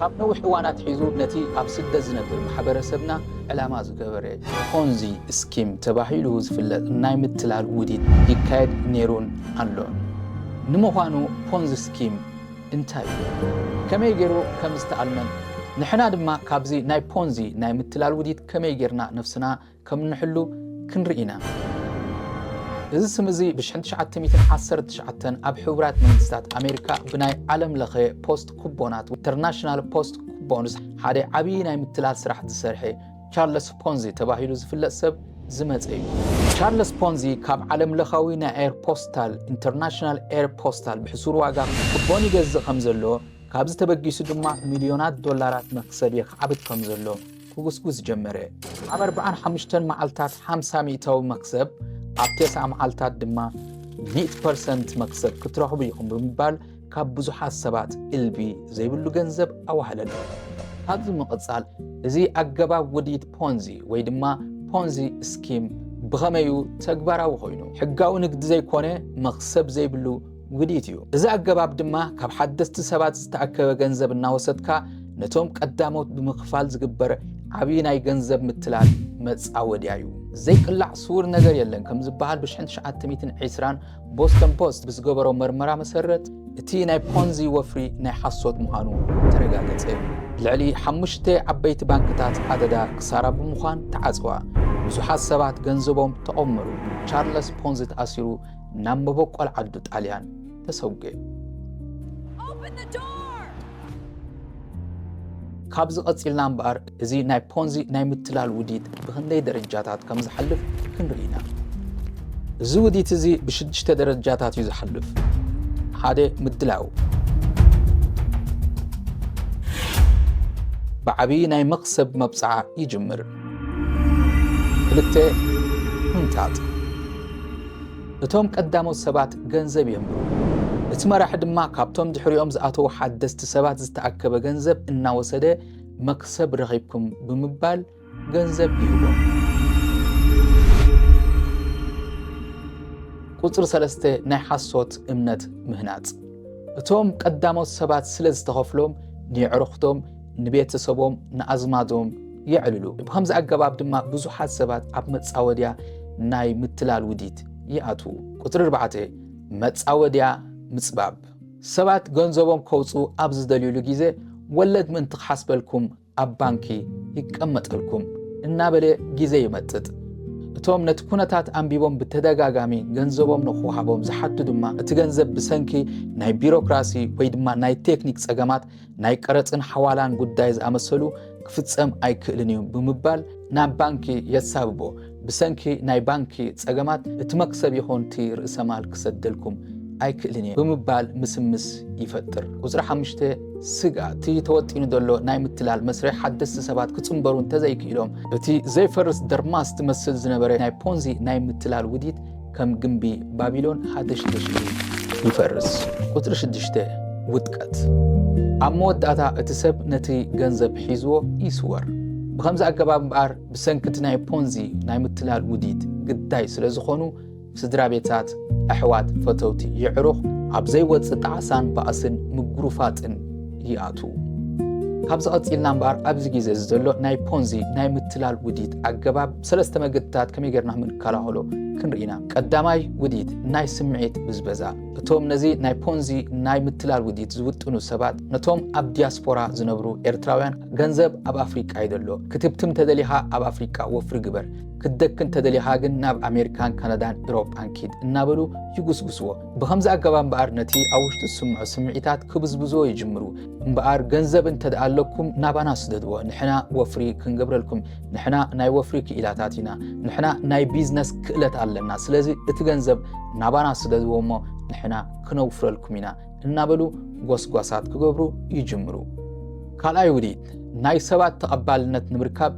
ካብ ነዊሕ እዋን ኣትሒዙ ነቲ ኣብ ስደት ዝነብር ማሕበረሰብና ዕላማ ዝገበረ ፖንዚ ስኪም ተባሂሉ ዝፍለጥ ናይ ምትላል ውዲት ይካየድ ነይሩን ኣሎን። ንምዃኑ ፖንዚ ስኪም እንታይ እዩ? ከመይ ገይሩ ከም ዝተኣልመን ንሕና ድማ ካብዚ ናይ ፖንዚ ናይ ምትላል ውዲት ከመይ ጌርና ነፍስና ከም እንሕሉ ክንርኢ ኢና። እዚ ስም እዚ ብ1919 ኣብ ሕቡራት መንግስታት ኣሜሪካ ብናይ ዓለም ለኸ ፖስት ኩቦናት፣ ኢንተርናሽናል ፖስት ኩቦንስ፣ ሓደ ዓብዪ ናይ ምትላል ስራሕ ዝሰርሐ ቻርለስ ፖንዚ ተባሂሉ ዝፍለጥ ሰብ ዝመፀ እዩ። ቻርለስ ፖንዚ ካብ ዓለም ለኻዊ ናይ ኤር ፖስታል፣ ኢንተርናሽናል ኤር ፖስታል፣ ብሕሱር ዋጋ ኩቦን ይገዝእ ከም ዘሎ፣ ካብዚ ተበጊሱ ድማ ሚልዮናት ዶላራት መክሰብ የኽዓብት ከም ዘሎ ክጉስጉስ ጀመረ። ኣብ ኣርብዓን ሓሙሽተን መዓልታት ሓምሳ ሚእታዊ መክሰብ፣ ኣብ ተስዓ መዓልታት ድማ ሚእቲ ፐርሰንት መክሰብ ክትረኽቡ ኢኹም ብምባል ካብ ብዙሓት ሰባት እልቢ ዘይብሉ ገንዘብ ኣዋህለሎም። ካብዚ ምቕጻል፣ እዚ ኣገባብ ውዲት ፖንዚ ወይ ድማ ፖንዚ ስኪም ብኸመዩ ተግባራዊ ኮይኑ? ሕጋዊ ንግዲ ዘይኮነ መኽሰብ ዘይብሉ ውዲት እዩ። እዚ ኣገባብ ድማ ካብ ሓደስቲ ሰባት ዝተኣከበ ገንዘብ እናወሰድካ ነቶም ቀዳሞት ብምኽፋል ዝግበር ዓብዪ ናይ ገንዘብ ምትላል መጻወድያ እዩ። ዘይቅላዕ ስዉር ነገር የለን ከም ዝበሃል ብ1920 ቦስተን ፖስት ብዝገበሮ መርመራ መሰረት እቲ ናይ ፖንዚ ወፍሪ ናይ ሓሶት ምዃኑ ተረጋገጸ። ልዕሊ ሓሙሽተ ዓበይቲ ባንክታት ኣደዳ ክሳራ ብምዃን ተዓጽዋ። ብዙሓት ሰባት ገንዘቦም ተቐመሩ። ቻርለስ ፖንዚ ተኣሲሩ ናብ መበቆል ዓዱ ጣልያን ተሰጉገ። Open the door! ካብዚ ቀጺልና እምበኣር፣ እዚ ናይ ፖንዚ ናይ ምትላል ውዲት ብኽንደይ ደረጃታት ከም ዝሓልፍ ክንርኢ ኢና። እዚ ውዲት እዚ ብሽዱሽተ ደረጃታት እዩ ዝሓልፍ። ሓደ፣ ምድላው። ብዓብዪ ናይ መኽሰብ መብጽዓ ይጅምር። ክልተ፣ ምምጣጥ። እቶም ቀዳሞት ሰባት ገንዘብ የንብሩ። እቲ መራሒ ድማ ካብቶም ድሕሪኦም ዝኣተዉ ሓደስቲ ሰባት ዝተኣከበ ገንዘብ እናወሰደ፣ "መክሰብ ረኺብኩም" ብምባል ገንዘብ ይህቦም። ቁጽሪ ሰለስተ፣ ናይ ሓሶት እምነት ምህናጽ። እቶም ቀዳሞት ሰባት ስለ ዝተኸፍሎም፣ ንየዕሩኽቶም፣ ንቤተሰቦም፣ ንኣዝማዶም የዕልሉ። ብኸምዚ ኣገባብ ድማ ብዙሓት ሰባት ኣብ መጻወድያ ናይ ምትላል ውዲት ይኣትዉ። ቁጽሪ ኣርባዕተ፣ መጻወድያ ምጽባብ። ሰባት ገንዘቦም ከውጽኡ ኣብ ዝደልዩሉ ግዜ፣ "ወለድ ምእንቲ ክሓስበልኩም ኣብ ባንኪ ይቀመጠልኩም" እናበለ ግዜ ይመጥጥ። እቶም ነቲ ኩነታት ኣንቢቦም ብተደጋጋሚ ገንዘቦም ንኽወሃቦም ዝሓቱ ድማ፣ እቲ ገንዘብ ብሰንኪ ናይ ቢሮክራሲ ወይ ድማ ናይ ቴክኒክ ጸገማት፣ ናይ ቀረጽን ሓዋላን ጉዳይ ዝኣመሰሉ ክፍጸም ኣይክእልን እዩ ብምባል ናብ ባንኪ የሳብቦ። ብሰንኪ ናይ ባንኪ ጸገማት እቲ መክሰብ ይኹን እቲ ርእሰ ማል ክሰደልኩም ኣይክእልን እየ ብምባል ምስምስ ይፈጥር። ቁጽሪ ሓሙሽተ፣ ስግኣት። እቲ ተወጢኑ ዘሎ ናይ ምትላል መስርሕ ሓደስቲ ሰባት ክጽንበሩ እንተዘይክኢሎም፣ እቲ ዘይፈርስ ደርማስ ትመስል ዝነበረ ናይ ፖንዚ ናይ ምትላል ውዲት ከም ግምቢ ባቢሎን ሃደሽደሽ ኢሉ ይፈርስ። ቁጽሪ ሽዱሽተ፣ ውድቀት። ኣብ መወዳእታ እቲ ሰብ ነቲ ገንዘብ ሒዝዎ ይስወር። ብኸምዚ ኣገባብ እምበኣር፣ ብሰንኪ እቲ ናይ ፖንዚ ናይ ምትላል ውዲት ግዳይ ስለ ዝኾኑ፣ ስድራ ቤታት፣ ኣሕዋት፣ ፈተውቲ፣ የዕሩኽ ኣብ ዘይወጽእ ጣዕሳን ባእስን ምጉርፋጥን ይኣትዉ። ካብዚ ቀጺልና እምበኣር፣ ኣብዚ ግዜ እዚ ዘሎ ናይ ፖንዚ ናይ ምትላል ውዲት ኣገባብ ሰለስተ መገድታት ከመይ ጌርና ከም እንከላኸሎ ክንርኢ ኢና። ቀዳማይ ውዲት፣ ናይ ስምዒት ብዝበዛ። እቶም ነዚ ናይ ፖንዚ ናይ ምትላል ውዲት ዝውጥኑ ሰባት፣ ነቶም ኣብ ዲያስፖራ ዝነብሩ ኤርትራውያን፣ "ገንዘብ ኣብ ኣፍሪቃ እዩ ዘሎ፣ ክትብትም ተደሊኻ ኣብ ኣፍሪቃ ወፍሪ ግበር፣ ክትደኪ እንተደሊኻ ግን ናብ ኣሜሪካን ካናዳን ኤውሮጳን ኪድ" እናበሉ ይጉስጉስዎ። ብኸምዚ ኣገባብ እምበኣር ነቲ ኣብ ውሽጡ ዝስምዖ ስምዒታት ክብዝብዝዎ ይጅምሩ። "እምበኣር ገንዘብ እንተ ደኣ ኣለኩም ናባና ስደድዎ፣ ንሕና ወፍሪ ክንገብረልኩም፣ ንሕና ናይ ወፍሪ ክኢላታት ኢና፣ ንሕና ናይ ቢዝነስ ክእለት ኣለና፣ ስለዚ እቲ ገንዘብ ናባና ስደድዎ እሞ ንሕና ክነውፍረልኩም ኢና" እናበሉ ጎስጓሳት ክገብሩ ይጅምሩ። ካልኣይ ውዲት፣ ናይ ሰባት ተቐባልነት ንምርካብ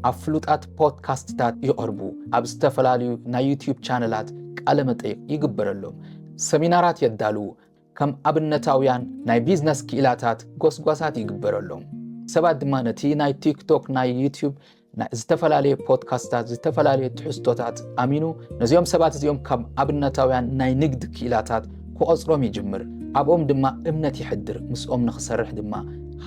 ኣብ ፍሉጣት ፖድካስትታት ይቐርቡ፣ ኣብ ዝተፈላለዩ ናይ ዩትዩብ ቻነላት ቃለ መጠይቕ ይግበረሎም፣ ሰሚናራት የዳልዉ፣ ከም ኣብነታውያን ናይ ቢዝነስ ክኢላታት ጎስጓሳት ይግበረሎም። ሰባት ድማ ነቲ ናይ ቲክቶክ፣ ናይ ዩትዩብ፣ ናይ ዝተፈላለየ ፖድካስታት፣ ዝተፈላለየ ትሕዝቶታት ኣሚኑ፣ ነዚኦም ሰባት እዚኦም ካብ ኣብነታውያን ናይ ንግድ ክኢላታት ክቖጽሮም ይጅምር። ኣብኦም ድማ እምነት የሕድር፣ ምስኦም ንኽሰርሕ ድማ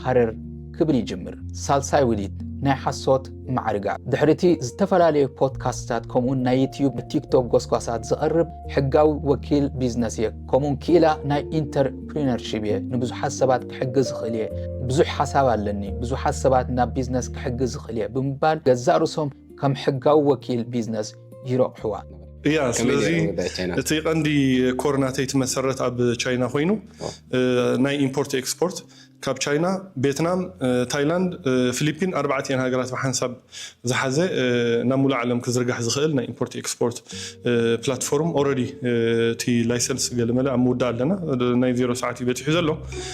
ሃረር ክብል ይጅምር። ሳልሳይ ውዲት ናይ ሓሶት ማዕርጋ። ድሕሪቲ ዝተፈላለዩ ፖድካስትታት ከምኡውን ናይ ዩትዩብ ቲክቶክ ጎስጓሳት ዝቐርብ ሕጋዊ ወኪል ቢዝነስ እየ፣ ከምኡውን ክኢላ ናይ ኢንተርፕሪነርሺፕ እየ፣ ንብዙሓት ሰባት ክሕግዝ ዝኽእል እየ፣ ብዙሕ ሓሳብ ኣለኒ፣ ብዙሓት ሰባት ናብ ቢዝነስ ክሕግዝ ዝኽእል እየ ብምባል ገዛእ ርእሶም ከም ሕጋዊ ወኪል ቢዝነስ ይረቑሕዋ። እያ ስለዚ እቲ ቀንዲ ኮር ናተይ ትመሰረት ኣብ ቻይና ኮይኑ ናይ ኢምፖርት ኤክስፖርት ካብ ቻይና፣ ቤትናም፣ ታይላንድ፣ ፊሊፒን ኣርባዕቲኤን ሃገራት ብሓንሳብ ዝሓዘ ናብ ሙሉእ ዓለም ክዝርጋሕ ዝኽእል ናይ ኢምፖርት ኤክስፖርት ፕላትፎርም ኦረዲ እቲ ላይሰንስ ገለመለ ኣብ ምውዳእ ኣለና። ናይ ዜሮ ሰዓት እዩ በፂሑ ዘሎ።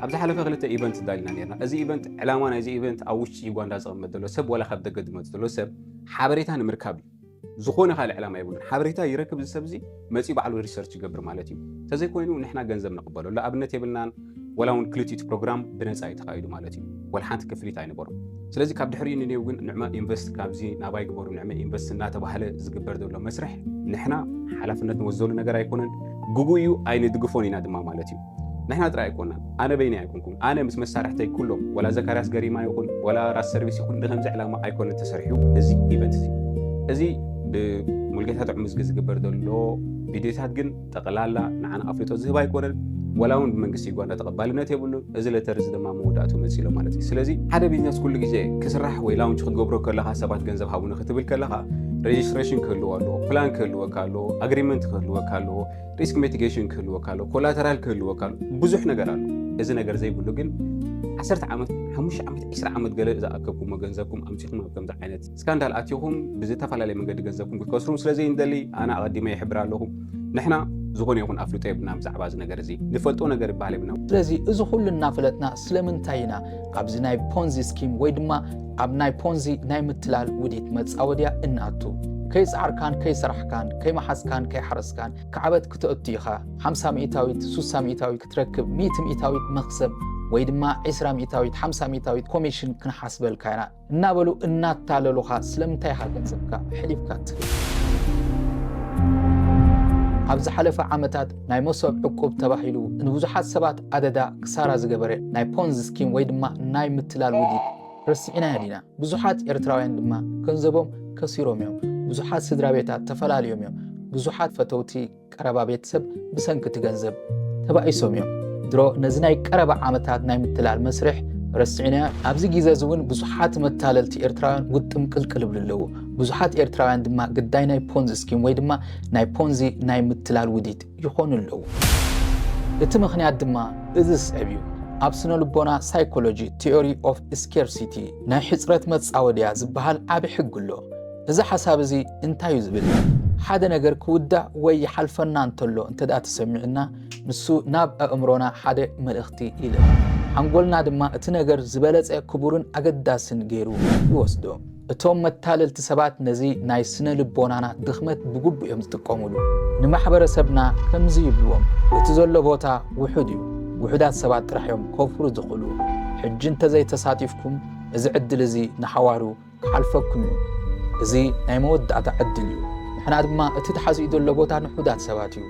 ኣብ ዝሓለፈ ክልተ ኢቨንት እንዳልና ነርና። እዚ ኢቨንት ዕላማ ናይዚ ኢቨንት ኣብ ውሽጢ ዩጋንዳ ዝቕመጥ ዘሎ ሰብ ዋላ ካብ ደገ ዝመፅ ዘሎ ሰብ ሓበሬታ ንምርካብ እዩ። ዝኾነ ካልእ ዕላማ የብሉን። ሓበሬታ ይረክብ እዚ ሰብ እዚ መፂኡ ባዕሉ ሪሰርች ይገብር ማለት እዩ። እንተዘይኮይኑ ንሕና ገንዘብ ንቕበሎ ንኣብነት የብልናን። ወላ እውን ክልቲኡ ፕሮግራም ብነፃ እዩ ተኻይዱ ማለት እዩ። ወላ ሓንቲ ክፍሊት ኣይነበሮም። ስለዚ ካብ ድሕሪኡ ንኔው ግን ንዕመ ኢንቨስት ካብዚ ናባይ ግበሩ ንዕመ ኢንቨስት እናተባህለ ዝግበር ዘሎ መስርሕ ንሕና ሓላፍነት ንወስደሉ ነገር ኣይኮነን። ግጉ እዩ፣ ኣይንድግፎን ኢና ድማ ማለት እዩ። ንሕና ጥራይ ኣይኮናን፣ ኣነ በይነይ ኣይኮንኩን። ኣነ ምስ መሳርሕተይ ኩሎም፣ ወላ ዘካርያስ ገሪማ ይኹን ወላ ራስ ሰርቪስ ይኹን ንከምዚ ዕላማ ኣይኮነን ተሰሪሑ እዚ ኢቨንት እዚ። እዚ ብሙልጌታ ጥዑም ምዝጊ ዝግበር ዘሎ ቪድዮታት ግን ጠቕላላ ንዓና ኣፍልጦ ዝህብ ኣይኮነን፣ ወላ እውን ብመንግስቲ ዩጋንዳ ተቐባልነት የብሉን። እዚ ለተር እዚ ድማ መወዳእቱ መፂሎ ማለት እዩ። ስለዚ ሓደ ቢዝነስ ኩሉ ግዜ ክስራሕ ወይ ላውንች ክትገብሮ ከለካ ሰባት ገንዘብ ሃቡኒ ክትብል ከለካ ሬጅስትሬሽን ክህልዎ ኣለዎ፣ ፕላን ክህልወካ ኣለዎ፣ ኣግሪመንት ክህልወካ ኣለዎ፣ ሪስክ ሚቲጌሽን ክህልወካ ኣሎ፣ ኮላተራል ክህልወካ ኣሎ፣ ብዙሕ ነገር ኣሎ። እዚ ነገር ዘይብሉ ግን ዓሰርተ ዓመት፣ ሓሙሽተ ዓመት፣ ዕስራ ዓመት ገለ ዝኣከብኩሞ ገንዘብኩም ኣምፂኹም ኣብ ከምዚ ዓይነት ስካንዳል ኣቲኹም ብዝተፈላለየ መንገዲ ገንዘብኩም ክትከስሩ ስለ ዘይንደሊ ኣነ ኣቐዲመ ይሕብር ኣለኹ። ንሕና ዝኾነ ይኹን ኣፍልጦ የብና ብዛዕባ እዚ ነገር እዚ። ንፈልጦ ነገር ይበሃል የብና። ስለዚ እዚ ኩሉ እናፈለጥና ስለምንታይ ኢና ኣብዚ ናይ ፖንዚ ስኪም ወይ ድማ ኣብ ናይ ፖንዚ ናይ ምትላል ውዲት መጻወድያ እንኣቱ? ከይጸዓርካን ከይሰራሕካን ከይመሓዝካን ከይሓረስካን ክዓበት ክተእቱ ኢኻ። ሓምሳ ሚእታዊት፣ ሱሳ ሚእታዊት ክትረክብ፣ ሚእቲ ሚእታዊት መኽሰብ ወይ ድማ ዕስራ ሚእታዊት፣ ሓምሳ ሚእታዊት ኮሚሽን ክንሓስበልካ ኢና እናበሉ እናታለሉኻ ስለምንታይ ኢኻ ገንዘብካ ኣሕሊፍካ ትህብ? ኣብ ዝሓለፈ ዓመታት ናይ መሶብ ዕቁብ ተባሂሉ ንብዙሓት ሰባት ኣደዳ ክሳራ ዝገበረ ናይ ፖንዚ ስኪም ወይ ድማ ናይ ምትላል ውዲት ረሲዕናዮ ዲና? ብዙሓት ኤርትራውያን ድማ ገንዘቦም ከሲሮም እዮም። ብዙሓት ስድራ ቤታት ተፈላልዮም እዮም። ብዙሓት ፈተውቲ ቀረባ ቤተሰብ ብሰንኪ እቲ ገንዘብ ተባኢሶም እዮም። ድሮ ነዚ ናይ ቀረባ ዓመታት ናይ ምትላል መስርሕ ረሲዕናዮ። ኣብዚ ግዜ እዚ እውን ብዙሓት መታለልቲ ኤርትራውያን ውጥም ቅልቅል ይብሉ ኣለዉ። ብዙሓት ኤርትራውያን ድማ ግዳይ ናይ ፖንዚ ስኪም ወይ ድማ ናይ ፖንዚ ናይ ምትላል ውዲት ይኾኑ ኣለዉ። እቲ ምኽንያት ድማ እዚ ዝስዕብ እዩ። ኣብ ስነ ልቦና ሳይኮሎጂ ቲዮሪ ኦፍ ስኬርሲቲ ናይ ሕጽረት መጻወድያ ዝበሃል ዓቢ ሕጊ ኣሎ። እዚ ሓሳብ እዚ እንታይ እዩ ዝብል? ሓደ ነገር ክውዳእ ወይ ይሓልፈና እንተሎ እንተ ደኣ ተሰሚዑና፣ ንሱ ናብ ኣእምሮና ሓደ መልእኽቲ ይልእኽ። ሓንጎልና ድማ እቲ ነገር ዝበለጸ ክቡርን ኣገዳስን ገይሩ ይወስዶ። እቶም መታለልቲ ሰባት ነዚ ናይ ስነ ልቦናና ድኽመት ብግቡእ እዮም ዝጥቀሙሉ። ንማሕበረሰብና ከምዚ ይብልዎም፣ እቲ ዘሎ ቦታ ውሑድ እዩ። ውሑዳት ሰባት ጥራሕ እዮም ከውፍሩ ዝኽእሉ። ሕጂ እንተዘይተሳቲፍኩም እዚ ዕድል እዚ ንሓዋሩ ክሓልፈኩም እዩ። እዚ ናይ መወዳእታ ዕድል እዩ። ንሕና ድማ እቲ ተሓዚኡ ዘሎ ቦታ ንውሑዳት ሰባት እዩ።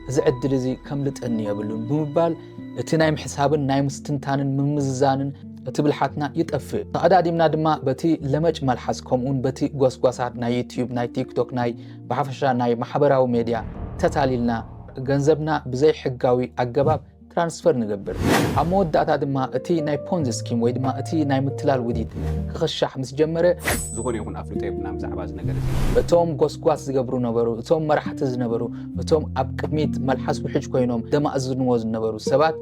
እዚ ዕድል እዚ ከምልጠኒ የብሉን ብምባል እቲ ናይ ምሕሳብን ናይ ምስትንታንን ምምዝዛንን እቲ ብልሓትና ይጠፍእ። ተቐዳዲምና ድማ በቲ ለመጭ መልሓስ ከምኡውን በቲ ጎስጓሳት ናይ ዩትዩብ፣ ናይ ቲክቶክ፣ ናይ ብሓፈሻ ናይ ማሕበራዊ ሜድያ ተታሊልና ገንዘብና ብዘይሕጋዊ ኣገባብ ትራንስፈር ንገብር። ኣብ መወዳእታ ድማ እቲ ናይ ፖንዚ ስኪም ወይ ድማ እቲ ናይ ምትላል ውዲት ክኽሻሕ ምስ ጀመረ፣ ዝኾነ ይኹን ኣፍልጦ የብልና ብዛዕባ እዚ ነገር እዚ። እቶም ጎስጓስ ዝገብሩ ነበሩ፣ እቶም መራሕቲ ዝነበሩ፣ እቶም ኣብ ቅድሚት መልሓስ ውሕጅ ኮይኖም ደማእዝንዎ ዝነበሩ ሰባት፣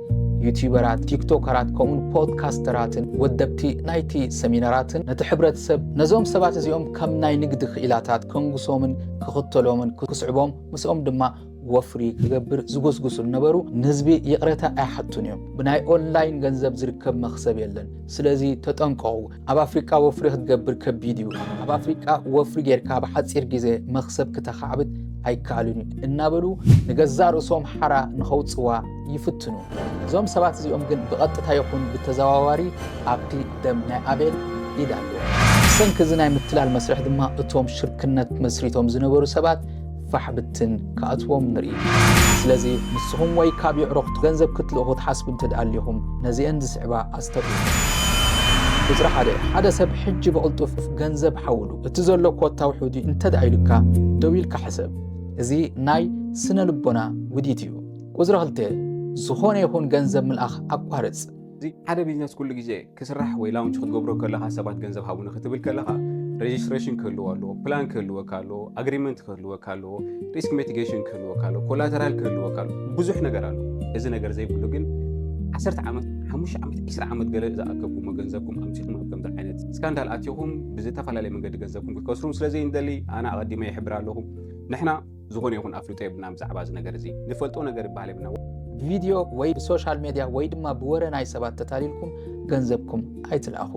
ዩትዩበራት፣ ቲክቶከራት፣ ከምኡውን ፖድካስተራትን ወደብቲ ናይቲ ሰሚናራትን ነቲ ሕብረተሰብ ነዞም ሰባት እዚኦም ከም ናይ ንግዲ ክኢላታት ከንጉሶምን ክኽተሎምን ክስዕቦም ምስኦም ድማ ወፍሪ ክገብር ዝጉስጉሱ ነበሩ። ንህዝቢ ይቕረታ ኣይሓቱን እዮም። ብናይ ኦንላይን ገንዘብ ዝርከብ መኽሰብ የለን። ስለዚ ተጠንቀቑ። ኣብ ኣፍሪቃ ወፍሪ ክትገብር ከቢድ እዩ። ኣብ ኣፍሪቃ ወፍሪ ጌርካ ብሓጺር ግዜ መኽሰብ ክተኻዕብት ኣይከኣልን እዩ እናበሉ ንገዛእ ርእሶም ሓራ ንኸውጽዋ ይፍትኑ። እዞም ሰባት እዚኦም ግን ብቐጥታ ይኹን ብተዘዋዋሪ ኣብቲ ደም ናይ ኣቤል ኢድ ኣለዎም። ብሰንኪ እዚ ናይ ምትላል መስርሕ ድማ እቶም ሽርክነት መስሪቶም ዝነበሩ ሰባት ፋሕ ብትን ክኣትዎም ንርኢ። ስለዚ ንስኹም ወይ ካብ የዕሩኽቱ ገንዘብ ክትልእኹ ትሓስቡ እንተ ደኣ ኣሊኹም ነዚአን ዝስዕባ ኣስተብህሉ። ቁፅሪ ሓደ፣ ሓደ ሰብ ሕጂ ብቕልጡፍ ገንዘብ ሓውሉ፣ እቲ ዘሎ ኮታ ውሑድ እዩ እንተ ደኣ ኢሉካ፣ ደው ኢልካ ሕሰብ። እዚ ናይ ስነ ልቦና ውዲት እዩ። ቁፅሪ ክልተ፣ ዝኾነ ይኹን ገንዘብ ምልኣኽ ኣቋርፅ። እዚ ሓደ ቢዝነስ ኩሉ ግዜ ክስራሕ ወይ ላውንች ክትገብሮ ከለኻ ሰባት ገንዘብ ሃቡኒ ክትብል ከለኻ ሬጅስትሬሽን ክህልዎ ኣለዎ፣ ፕላን ክህልወካ ኣለዎ፣ ኣግሪመንት ክህልወካ ኣለዎ፣ ሪስክ ሚቲጌሽን ክህልወካ ኣለዎ፣ ኮላተራል ክህልወካ ኣለዎ፣ ብዙሕ ነገር ኣሎ። እዚ ነገር ዘይብሉ ግን ዓሰርተ ዓመት፣ ሓሙሽተ ዓመት፣ ዕስራ ዓመት ገለ ዝኣከብኩሞ ገንዘብኩም ኣምሲኹም ኣብ ከምዚ ዓይነት ስካንዳል ኣቲኹም ብዝተፈላለየ መንገዲ ገንዘብኩም ክትከስሩ ስለ ዘይንደሊ ኣነ ኣቐዲመ ይሕብር ኣለኹ። ንሕና ዝኾነ ይኹን ኣፍልጦ የብልናን ብዛዕባ እዚ ነገር እዚ። ንፈልጦ ነገር ይበሃል የብልና። ብቪድዮ ወይ ብሶሻል ሜድያ ወይ ድማ ብወረ ናይ ሰባት ተታሊልኩም ገንዘብኩም ኣይትልኣኹ።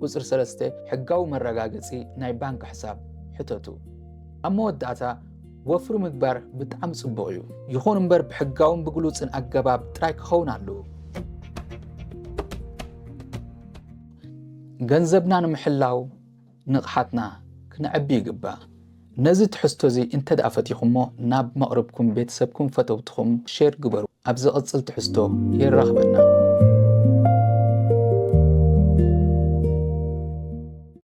ቁፅሪ ሰለስተ፣ ሕጋዊ መረጋገፂ ናይ ባንክ ሕሳብ ሕተቱ። ኣብ መወዳእታ፣ ወፍሪ ምግባር ብጣዕሚ ፅቡቕ እዩ። ይኹን እምበር ብሕጋውን ብግሉፅን ኣገባብ ጥራይ ክኸውን ኣለዎ። ገንዘብና ንምሕላው ንቕሓትና ክነዕቢ ይግባእ። ነዚ ትሕዝቶ እዚ እንተ ደኣ ፈቲኹሞ፣ ናብ መቕርብኩም፣ ቤተሰብኩም፣ ፈተውትኹም ሼር ግበሩ። ኣብ ዝቕጽል ትሕዝቶ የራኽበና።